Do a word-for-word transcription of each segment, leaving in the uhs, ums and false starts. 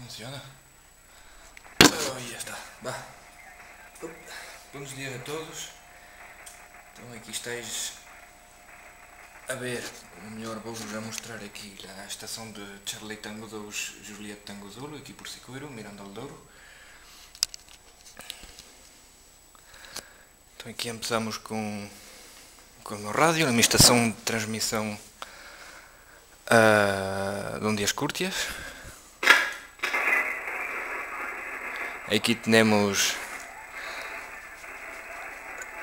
Funciona? Oh, ya está. Va. Up. Bons dias a todos. Então, aqui estáis a ver, ou melhor, vou-vos a mostrar aqui a estação de Charlie Tango dois, Juliet Tango Zulu, aqui por Siqueiro, Miranda do Douro. Então aqui começamos com, com o meu rádio, a minha estação de transmissão, ah, de ondas curtas. Aqui temos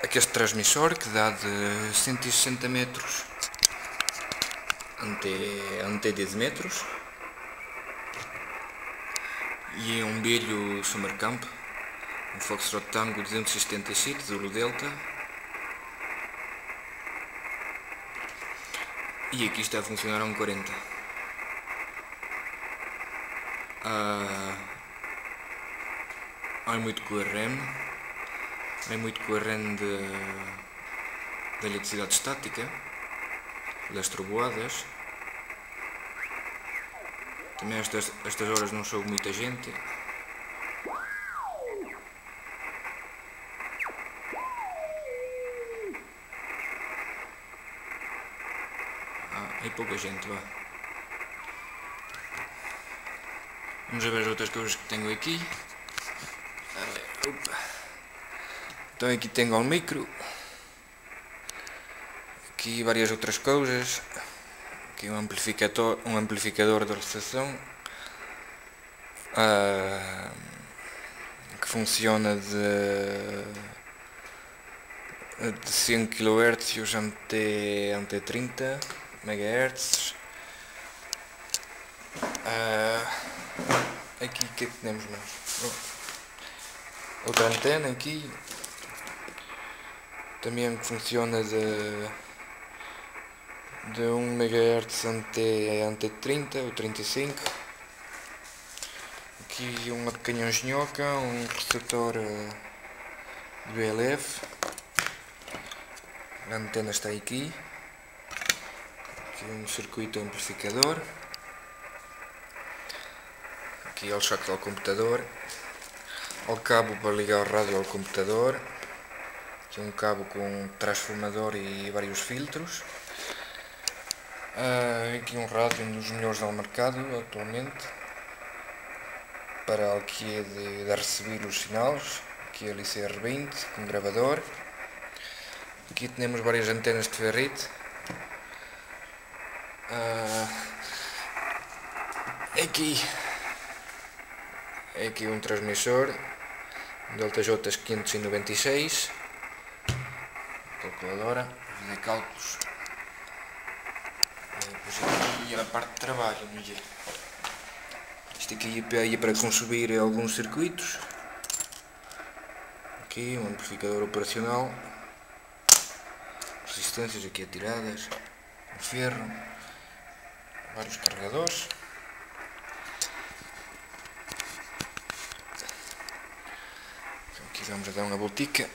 aquele transmissor que dá de cento e sessenta metros até, até dez metros. E é um velho Summercamp, um Foxtrot Tango duzentos e setenta e sete, Zulu Delta. E aqui está a funcionar a um quarenta. Ah, há muito corrente, há muito corrente de, de eletricidade estática, das trovoadas. Também estas, estas horas não chove muita gente. Ah, é pouca gente, vá. Vamos ver as outras coisas que tenho aqui. Ah, opa. Então aqui tenho um micro. Aqui várias outras coisas. Aqui um amplificador, um amplificador de recepção, ah, que funciona de, de cem quilohertz até, até trinta megahertz. Ah, aqui o que é que temos mais? Bom, outra antena aqui. Também funciona de, de um megahertz até, até trinta ou trinta e cinco. Aqui uma pequena engenhoca, um receptor, eh, de V L F. A antena está aqui. Aqui um circuito amplificador. Aqui é o jack do computador. O cabo para ligar o rádio ao computador. Aqui um cabo com transformador e vários filtros. Ah, aqui um rádio, um dos melhores ao mercado atualmente, para o que é de, de receber os sinais. Aqui é L C R vinte, com gravador. Aqui temos várias antenas de ferrite. Ah, aqui, aqui um transmissor, um Delta J quinhentos e noventa e seis. Calculadora, fazer cálculos. E depois aqui a parte de trabalho, não é? Isto aqui é para, é para consumir alguns circuitos. Aqui um amplificador operacional. Resistências aqui atiradas. Um ferro. Vários carregadores. Então aqui vamos a dar uma voltica.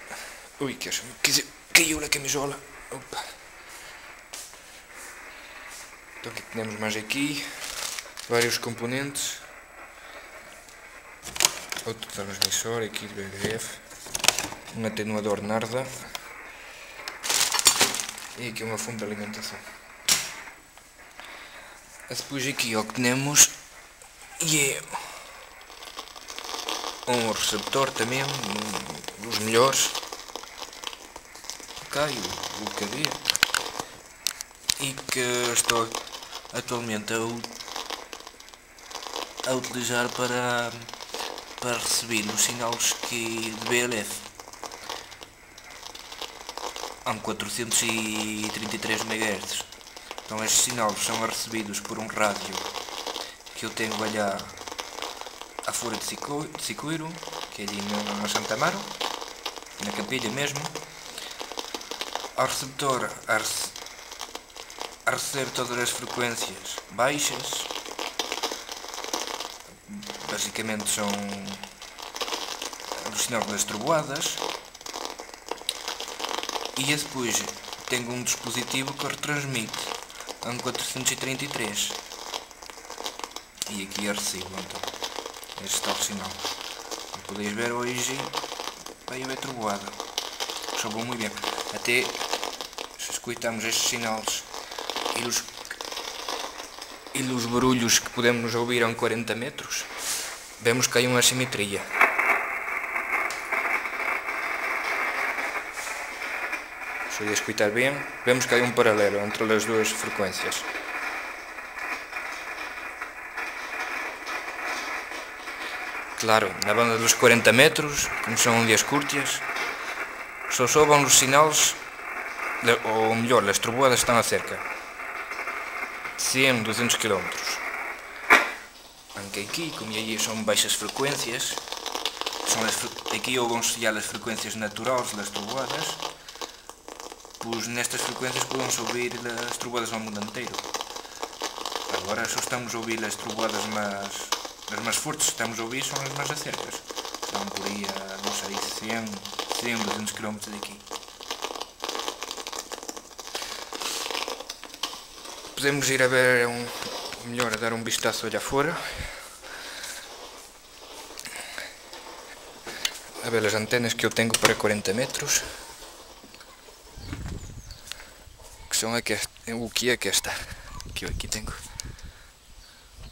Ui, que acho que caiu na camisola. Opa. Então o que é que temos mais aqui? Vários componentes. Outro transmissor aqui de V H F. Um atenuador Narda. E aqui uma fonte de alimentação. Depois aqui o que temos é um receptor também, um dos melhores. Ok, o, o K D. E que estou atualmente a, u- a utilizar para, para receber os sinais que de V L F. Há um quatrocentos e trinta e três megahertz. Então estes sinais são recebidos por um rádio que eu tenho ali à, à fora de Sico- de Siqueiro, que é ali na, na Santa Amaro, na Campilha mesmo. O receptor a rece- a receber todas as frequências baixas, basicamente são dos sinais das trovoadas. E depois tenho um dispositivo que retransmite a um quatrocentos e trinta e três. E aqui é recibo, então. Este tal sinal. Como podéis ver, hoje vai haver trovoada. Só vou muito bem. Até se escutarmos estes sinais e os, e os barulhos que podemos ouvir a quarenta metros, vemos que há uma assimetria. Se escutar bem, vemos que há um paralelo entre as duas frequências. Claro, na banda dos quarenta metros, como são ondas curtas, só sobem os sinais, ou melhor, as trovoadas estão a cerca de cem, duzentos quilómetros. Aunque aqui, como aí são baixas frequências, são as fre-, aqui ouvem-se já as frequências naturais das trovoadas, pois nestas frequências podem-se ouvir as trovoadas ao mundo inteiro. Agora só estamos a ouvir as trovoadas mais, as mais fortes, estamos a ouvir são as mais acercas. Estão por aí a, não sei, cem, cem, duzentos quilómetros daqui. Podemos ir a ver um, melhor a dar um vistaço allá fora. A ver as antenas que eu tenho para quarenta metros. Que são aqui, o que é que esta? Que eu aqui tenho.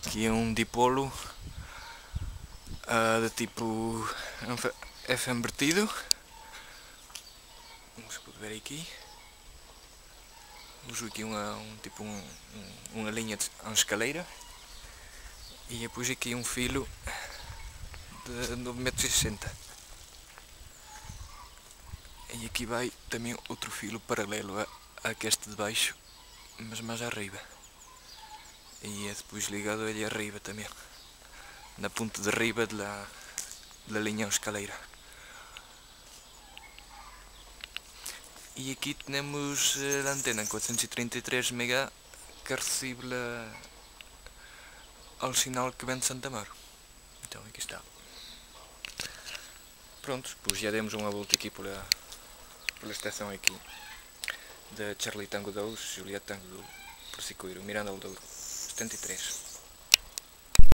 Aqui é um dipolo, ah, de tipo F M vertido. Como se pode ver aqui. Uso aqui uma, um, tipo um, um, uma linha de, uma escaleira. E depois aqui um filo de nove metros e sessenta. E aqui vai também outro filo paralelo a, a que este de baixo, mas mais arriba. E é depois ligado a ele arriba também, na ponta de arriba da, da linha escaleira. E aqui temos, eh, a antena quatrocentos e trinta e três mega que recebe a, ao sinal que vem de Santa Mar. Então aqui está. Pronto, pois já demos uma volta aqui pela, pela estação aqui da Charlie Tango doze, Juliet Tango doze, por Siqueiro, Miranda Aldouro, setenta e três.